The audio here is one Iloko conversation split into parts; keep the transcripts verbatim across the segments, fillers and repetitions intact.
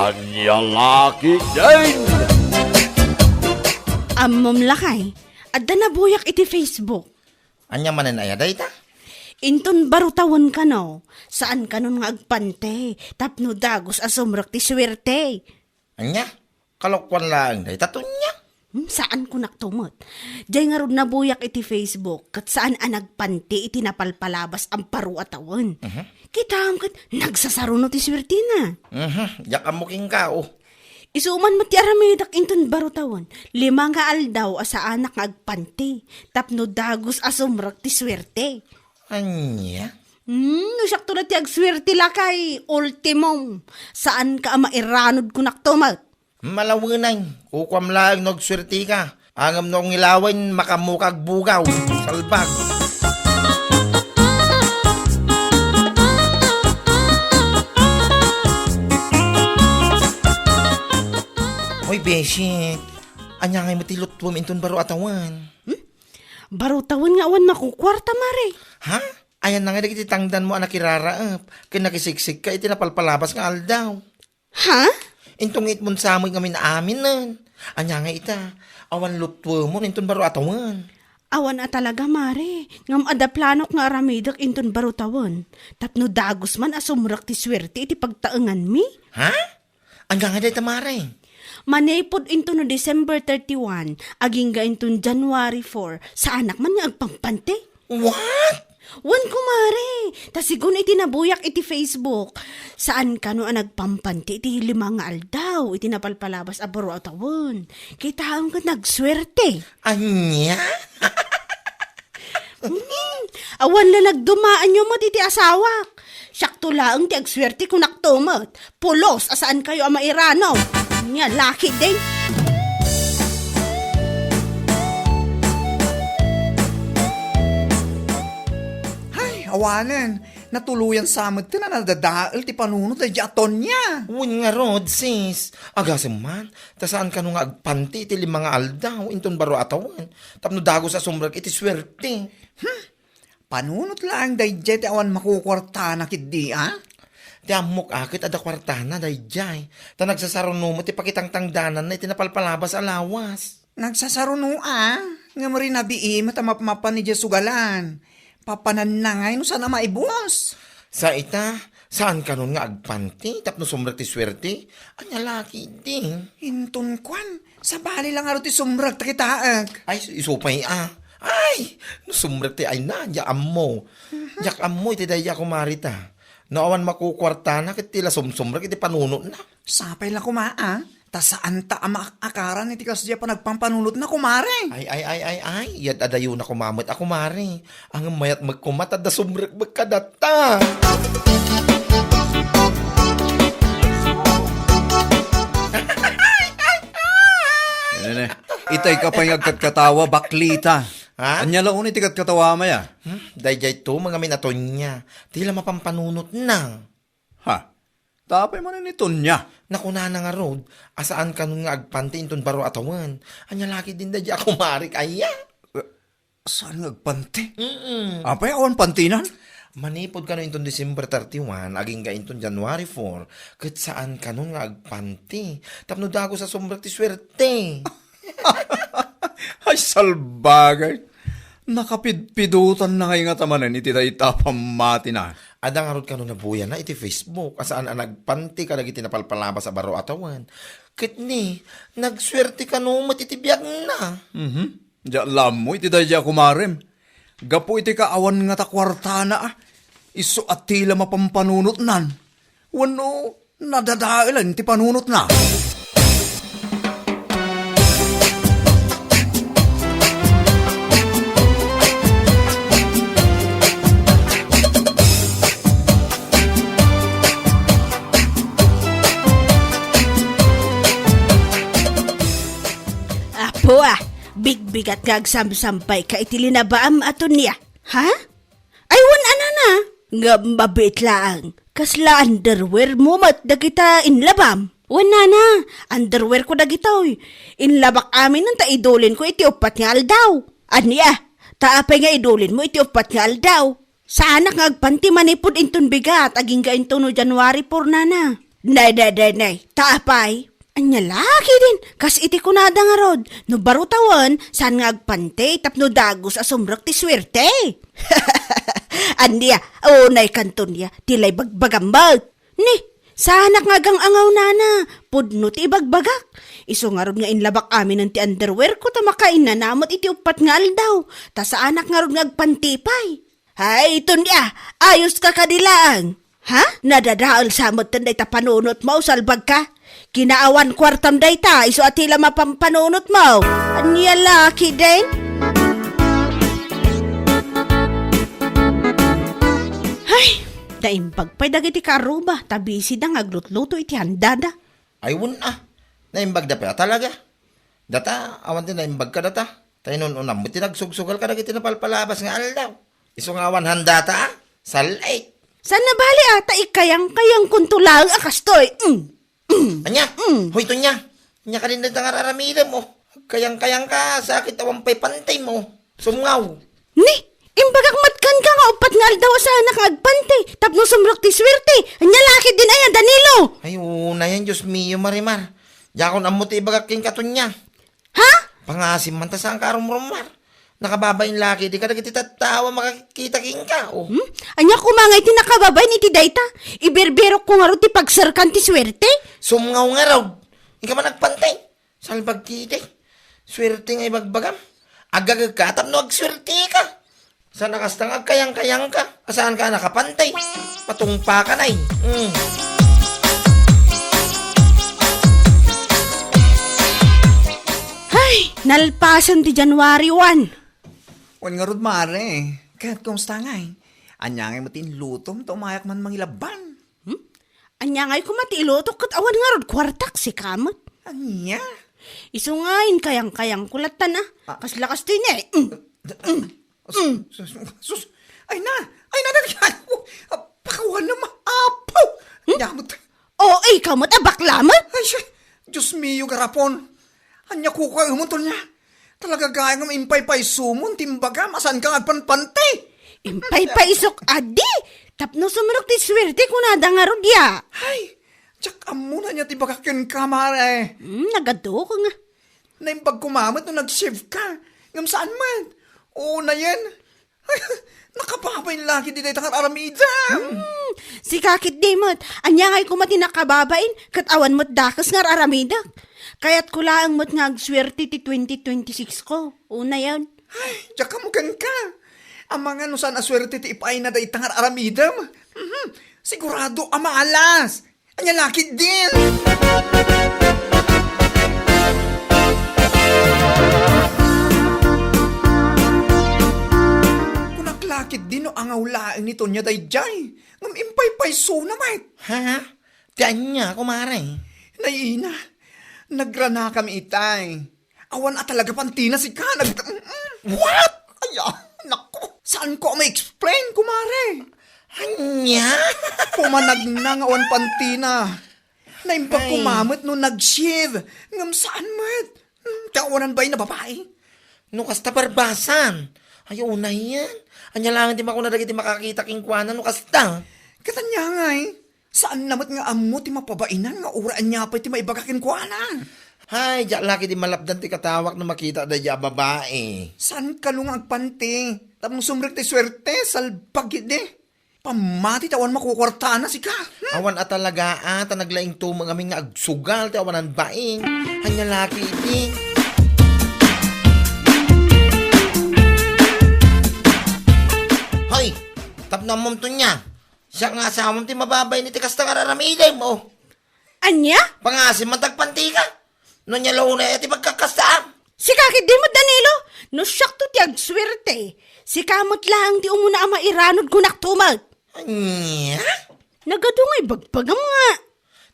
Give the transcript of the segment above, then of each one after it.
Ania la ketdin? Ammom lakay, adda nabuyak iti Facebook. Ania manen aya dayta? Inton baro tawen kano, saan kanon nga agpanti, tapno dagus a sumrek ti suerte. Ania? Kalokuan laeng dayta, Tonia? Hmm, saan kunak to met. Jay ngarud nabuyak iti Facebook, ket saan a nagpanti iti napalpalabas a baro a tawen. Mhm. Kitaem ket nagsasaruno ti suertina. Mhm, diak ammo kenka, oh. Isu man met ti aramidek inton baro tawen, lima nga aldaw a saanak nga agpanti, tapno dagus a sumrek ti suerte. Ania? Hmm, no siakto la ti agsuerte lakay, ultimum. Saanka a mairanod kunak to met. Malawenay, kukuam laeng no agsuerteka. Ngem no ngilawen, makaammoka agbugaw. Salbag. Oy, Beshi, ania ngay met ti lutwem inton baro a tawen? Hmm? Baro tawen nga awan makukuarta, Mare. Ha? Ayanna ngay dagiti tangdanmo a nakiraraep ken nakisiksik ka iti napalpalabas nga aldaw? Ha? Inton itmon sa met ngamin aminen. Ania nga ita, awan lutwemon inton baro a tawen? Awan a talaga, Mare. Ngem adda planok nga aramidek inton baro tawen. Tapno dagus man a sumrek ti suerte iti pagtaenganmi. Ha? Ania nga dayta, Mare? Manipud inton December thirty-one, agingga inton January four, saanak man nga agpampanti. What? Wen, kumare, ta sigun iti nabuyak iti Facebook, saan kano a nagpampanti iti lima nga aldaw iti napalpalabas a baro a tawen. Kitaem ket nagsuerte. Ania? Hmm, awan la nagdumaanyo met iti asawak. Siakto laeng ti agsuerte kunak to met. Pulos a saankayo a mairano. Nia la ketdin. Hay, awanen. Natuloyan sa met ti nadadael ti panunot daydi a Tonia. Wen ngarud, sis. Agasem man, ta saan kano nga agpanti iti lima nga aldaw inton baro a tawen. Tapno dagus a sumrek iti suerte. Hmm. Panunot laeng daydiay ti awan makukuartana ketdi, a? Ti ammok a ket adda kuartana daydiay. Ta nagsasaruno met ti pakitangtangdananna iti napalpalabas a lawas. Nagsasaruno a, ngem rinabii met a mapmapan idiay sugalan. Papananna ngay no saan a maibus. Sa ita, saan kanon nga agpanti tapno sumrek ti suerte? Ania la ketdi? Inton kuan, sabali la ngarud ti sumrek ta kitaek. Ay, isu pay a. Ay, no sumrek ti ay na, diak ammo. Mhm. Diak ammo iti daydiay a kumare ta. No awan makukuartana ket ti la sumsumrek iti panunotna. Sapay la koma a, ta saanta a maakaran iti kasdiay a panagpampanunotna, kumare. Ay, ay, ay, ay, ay, yad-adayona koma met a kumare. Ngem mayat met koma ta adda sumrek met kadatta. Nene, itay ka pay nga agkatkatawa, baklita. Ha? Ania la unay ti katkatawa, maya? Hmm? Daydiay to, mangamin a Tonia. Ti la mapampanunotna. Ha? Tapay manen ni Tonia. Nakunana ngarud, a saan kanon nga agpanti inton baro a tawen. Ania la ketdin daydiay a kumarek aya? Eh, saan nga agpanti? Mm-mm. Apay, awan pantinan? Manipud kano inton December thirty-one, agingga inton January four, ket saan kanon nga agpanti. Tapno dagus a sumrek ti suerte. Ay, salbagay! Nakapidpidotanna ngay ngata manen iti dayta a pammatina. Adda ngarud kano nabuyana iti Facebook a saan a nagpanti kadagiti napalpalabas a baro a tawen. Ket ni, nagsuerte kano met iti biagna. Mhm. Diak la ammo iti daydiay a kumarem. Gapu iti kaawan ngata kuartana, a, isu a ti la mapampanunotnan. Wenno, nadadaelan ti panunotna. Apo, a, bigbigat nga agsamsampayka iti linabaam a Tonia. Ha? Ay, wen a nana, ngem mabiit laeng. Kasla underwear mo met dagita inlabam? Wen nana, underwear ko dagitoy. Inlabak aminen ta idulinko iti uppat nga aldaw. Ania, ta apay nga idulinmo iti uppat nga aldaw? Saanak nga agpanti manipud inton bigat, agingga intono January four, nana. Nay, nay, nay, nay, ta apay? Ania la ketdin, kas iti kunada ngarud, no baro tawen, saan nga agpanti tapno dagus a sumrek ti suerte. Ania, unay kanton ya, ti la ibagbagam met. Ni, saanak nga agang-angaw nana, pudno ti ibagbagak. Isu ngarud nga inlabak aminen ti underwear ko ta makainana met iti uppat nga aldaw, ta saanak ngarud nga agpanti pay. Hay, Tonya, ayos ka kadi laeng? Ha? Nadadael sa met dayta panunot mo, salbag ka? Kinaawan kuartam dayta, isu a ti la mapampanunot mo. Ania la ketdin? Hay, naimbag pay dagiti kaarruba, ta busy da nga aglutluto iti handada. Ay, wen a. Naimbag da pay a talaga. Data, awan ti naimbag kadata. Ta inun-unam met ti nagsugsugal kadagiti napalpalabas nga aldaw. Isu nga awan handata, a? Sal-it. Saan nabali a, ta ikayang-kayangkonto laeng a kastoy. Mm. Mm. Ania? Mm. Hoy, Tonya. Ania kadin dayta nga ar-aramidem, o? Agkayang-kayangka, sakit awan pay pantim, o. Sumngaw. Ni, imbagak met kenka nga uppat nga aldaw a saanak nga agpanti, tapno sumrek ti suerte. Ania la ketdin aya, Danilo? Ay, unayen, Dios mio, Marimar. Diakon ammo ti ibagak kenka, Tonya. Ha? Pangasim man ta saanka a rumrumar. Nakababain la ketdi kadagiti tattao a makakita kenka, o. Hmm? Ania koma nga iti nakababain iti dayta? Ibirbirokko ngarud ti pagserkan ti suerte? Sumngaw ngarud. Inka man agpanti. Salbag ketdi. Suerte nga ibagbagam. Agagekka tapno agsuerteka. Saan a kasta nga agkayang-kayangka. A saanka a nakapanti. Patungpakan ay. Mm. Hay, nalpasen ti January one. Wen ngarud, mare. Ket kumusta ngay? Ania ngay met ti inlutom ta umayak man mangilabban? Hmm? Ania ngay koma ti ilutok ket awan ngarud kuartak, sika met? Ania? Isu nga inkayang-kayangko lattan a. Ah. Kasla kastoy ne. Mm. Mm. Sus, sus, sus. Ay na! Ay na, dali ka! Pakawan na maapaw! Hmm? Ania met? O, ikaw met a bakla met? Ay, siya! Dios mio, garapon! Ania kukuaemon, Tonya? Talaga gayam nga impaypaysomon ti imbagam a saanka nga agpanpanti. Impaypaysok adi, tapno sumrek ti suerte kunada ngarud ya. Ay, diak ammo no ania ti ibagak kenka, mare. Hmm, nagadu ko nga. Naimbag koma met no nag-shave ka. Ngem saan met? Unayen. Nakababain la ketdi dayta nga ar-aramidem. Hmm, sika ketdi met. Ania ngay koma ti nakababain, ket awan met dakes nga ar-aramidek. Kayatko laeng met nga agsuerte ti twenty twenty-six ko. Unayen. Ay, diak ammo kenka. Amangan no saan a suerte ti ipaayna dayta nga ar-aramidem. Mhm. Sigurado a malas. Ania la ketdin? Kunak la ketdi no angaw laeng ni Tonya daydiay. Ngem impaypaysona met. Ha? Ti ania, kumare? Nay ina, nagranakami itay. Awan a talaga pantina sika. Nag-, mm, mm. What? Ay, ah, naku. Saanko a ma-explain, kumare? Ania? Pumanagna nga awan pantina. Naimbag Ay. Koma met no nag-shave. Ngem saan met? Hmm, ti awanan bain a babai? No kasta, parbasan. Ay, unayen. Ania laeng ti makuna dagiti makakita kenkuana no kasta? Ket ania ngay? Saanna met nga ammo ti mapabainan nga uray ania pay ti maibaga kenkuana. Hay, diak la ketdi malapdan ti katawak no makitak daydiay a babai. Saan kano nga agpanti? Tapno sumrek ti suerte, salbag ketdi. Pammati ta awan makukuartana sika. Hmm? Awan a talaga, a, ta naglaingto met ngamin nga agsugal ti awanan bain. Ania la ketdi? Hoy, tapno ammom, Tonya. Siak nga asawam ti mababain iti kasta nga ar-aramidem, o. Ania? Pangasim man ta agpantika. No ania la unay a ti pagkakastaam? Sika ketdi met, Danilo, no siakto ti agsuerte, sika met laeng ti umuna a mairanod kunakto met. Ania? Nagadu nga ibagbagam nga.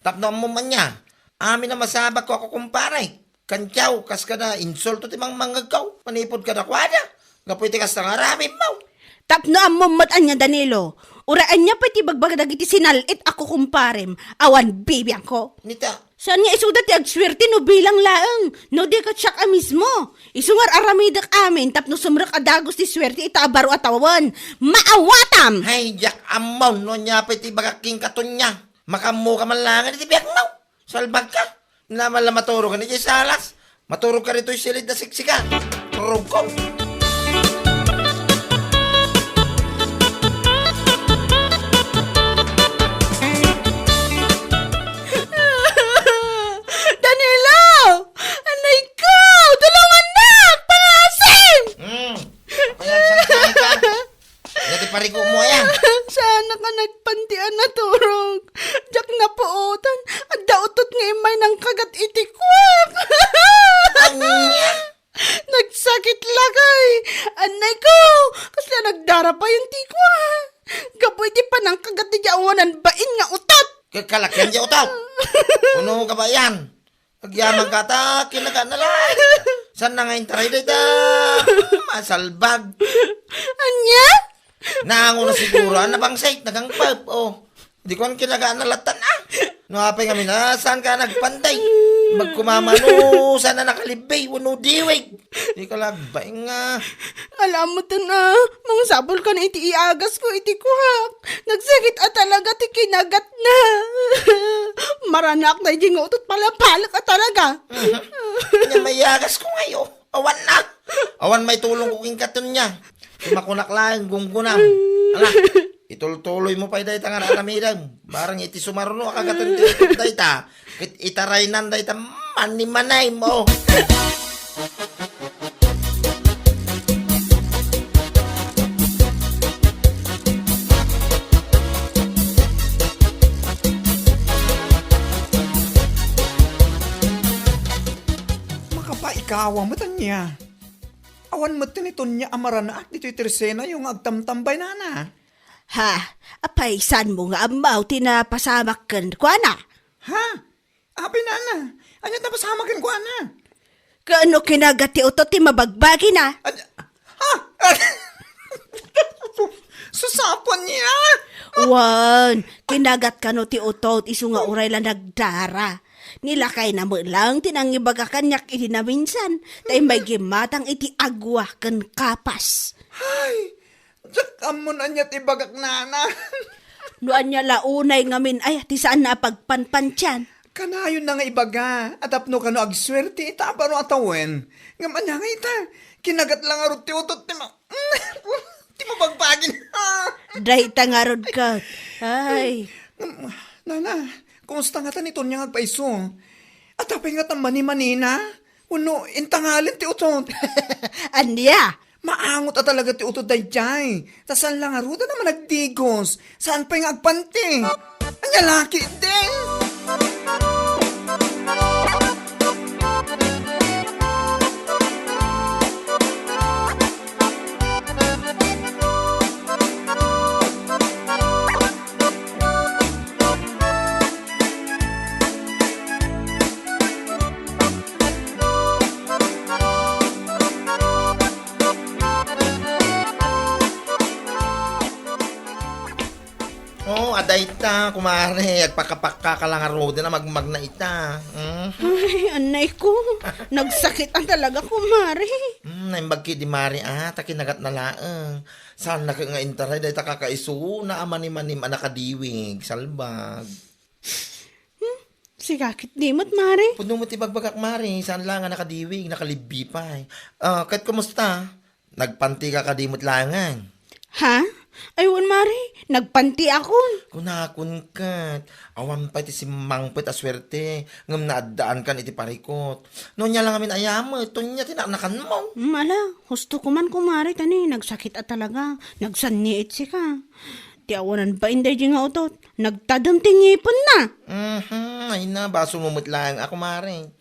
Tapno ammom ania, amin a masabakko a kukumpare. Kantiaw, kas kada insulto ti mangmangngegko manipud kadakuada, gapu iti kasta nga aramidmo. Tapno ammom met ania, Danilo, uray ania pay ti ibagbaga dagiti sinal-it a kukumparem, awan bibiangko. Nita. Saan nga isuda ti agsuerte no bilang laeng, no di ket siak a mismo. Isu nga ar-aramidek amin tapno sumrek a dagus ti suerte ita a baro a tawen. Maawatam! Hay, diak ammon no ania pay ti ibagak kenka, Tonya. Makammoka man laeng iti biagmo. Salbagka. Naman la maturog ka iti salas. Maturog ka ditoy silid a siksika. Turogko. Danilo! Anay ko! Tulungannak! Panaasim! Hmm. Apayan, saan ka? Iti pariko mo, ayan. Saan ka nagpanti a naturog? Diak napuotan. Adda utot nga immay nangkagat iti kuak. Ania? Nagsakit lakay. Anay ko! Kasla nagdara pay ti kuak. Gapu iti panangkagat ti awanan bain nga utot. Kakalakian ti utot. Uno ka ba yan? Agyaman ka ta, kinagat na lang. Saan na nga intaray dayta? Masalbag. Anya? Naango na siguro, ang nabangsay, nagangpap, oh. Di ko ang kinagat na latan, ah. No, apay kami na, saan ka nagpantay? Magkumamano, saan na nakalibay, wano diwig? Di ka lagbaing, ah. Alam mo to na, mangsapol ka na iti iagas ko, iti kuak. Nagsakit a talaga ti kinagat na. Maranak na iti nga utot palapalak a talaga. Mhm. Nya, maiagas ko ngayo. Awan na. Awan may tulong ko king katon niya. Sumakunak lang, gunggunam. Ala, itultuloy mo pay dayta nga naaramidem. Barang iti sumaruno a kagaton ti utot dayta. Ket itaraynan dayta manimanay mo. Makapaikawa met ania. Awan met ni Tonya a maranaak ditoy tersenayo nga agtamtambay nana. Ha? Apay, saan mo nga ammaw ti napasamak kenkuana? Ha? Apay nana, ania ti napasamak kenkuana? Kaano kinagat ti utot ti mabagbagi na? Ad-, ha? Susapan niya? Wan, kinagat kano ti utot isu nga uray la nagdara. Nilakay na met lang ti nangibaga kaniak idi naminsan, ta immay gimmatang iti agwa ken kapas. Ay, diak ammon ania ti ibagak nana. No ania la unay ngamin ay ti saan na a pagpanpantian. Kanayon na nga ibaga, a tapno kano agsuerte ita a baro a tawen. Ngem ania nga ita, kinagat la ngarud ti utot ti ma-, ti mabagbagin. Dayta ngarud ket. Ay. Ngem, nana, kumusta ngata ni Tonya nga agpaiso? Apay ngata manimanina? Wenno intangalen ti utot? Ania? Maangot a talaga ti utot daydiay. Ta saan la ngarud a managdigos. Saan pay nga agpanti. Ania la ketdin? Oo, adda ita, kumare. Agpakapakka ka la ngaruden a magmagna ita. Mm. Ay, anay ko. Nagsakit ang talaga, kumare. Mm, naimbag ketdi, mare, ah, ta kinagat na laeng. Saan na nga intaray, dayta kakaisuna a manimanim a nakadiwig, salbag. Hmm? Sika ketdi met, mare. Pudno met ti bagbagak, mare. Saan la nga nakadiwig, nakalibbi pay. Ah, ket kumusta? Nagpanti ka kadi met laengen? Ha? Ay, wen, mare. Nagpanti akon. Kunakon ket. Awan pay ti simmangpet a suerte. Ngem naaddaan kan iti parikot. No ania la ngamin a yamet, Tonya ti naknakanmo. Hmm, ala, husto ko man, kumare, ta ni nagsakit a talaga. Nagsanniit sika. Ti awanan bain daydi nga utot, nagtadem ti ngipenna. Mhm, ay na, basol mo met laeng a, kumare.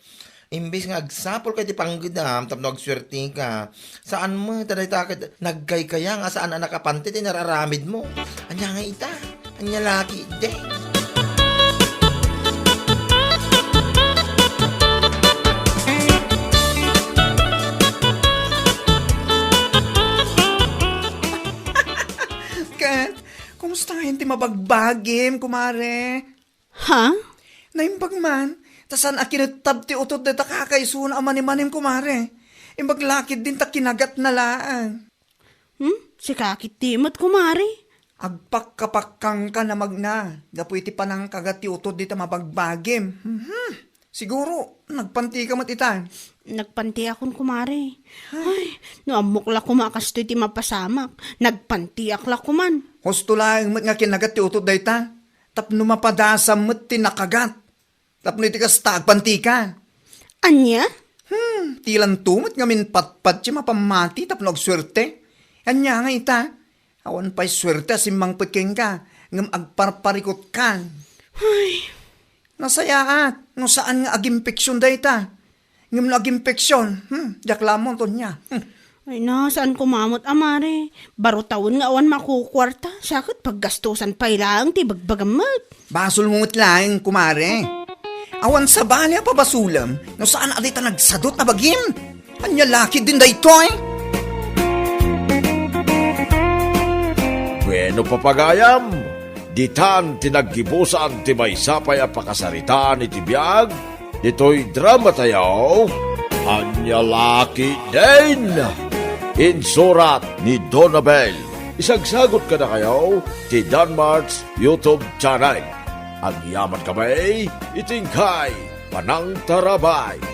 Imbes nga agsapulka iti panggedam tapno agsuerteka, saan met ta dayta ket nagkaykayang a saan a nakapanti ti nararamidmo. Ania nga ita? Ania la ketdin? Ket, kumusta ngayen ti mabagbagim, kumare? Ha? Naimbag man, ta saan a kinettab ti utod dayta kakaisuna a manimanim, kumare. Imbag la ketdin ta kinagatna laeng. Hmm? Sika ketdi met, kumare? Agpakkapakkangka, Magna, gapu iti panangkagat ti utod dita mabagbagim. Mhm. Siguro, nagpantika met ita. Nagpantiakon, kumare. Ay, no ammok la koma a kastoy ti mapasamak, nagpantiak la koman. Husto laeng met nga kinagat ti utod dayta. Tapno mapadasam met ti nakagat. Tapno iti kasta, agpantika. Ania? Hmm, ti lanto met ngamin patpat ti mapammati tapno agsuerte. Ania nga ita? Awan pay suerte a simmangpet kenka, ngem agparparikutkan. Ay. Nasayaat, no saan nga aginfection dayta. Ngem no aginfection, hmm, diak la ammo, Tonya. Hmm. Ay na, saan koma met, Amare? Baro tawen nga awan makukuarta, sa ket paggastusan pay laeng ti bagbagam met. Basolmo met laeng, kumare. Awan sabali a pabasolem no saan a dayta nagsadut a bagim. Ania la ketdin daytoy? Bueno, papagayam, ditan ti naggibusan ti maysa pay a pakasaritaan iti biag ditoy dramatayo. Ania la ketdin? Insurat ni Donabel. Isagsagot kadakayo ti Danmart's YouTube channel. Agyaman kami iti inkay panangtarabay.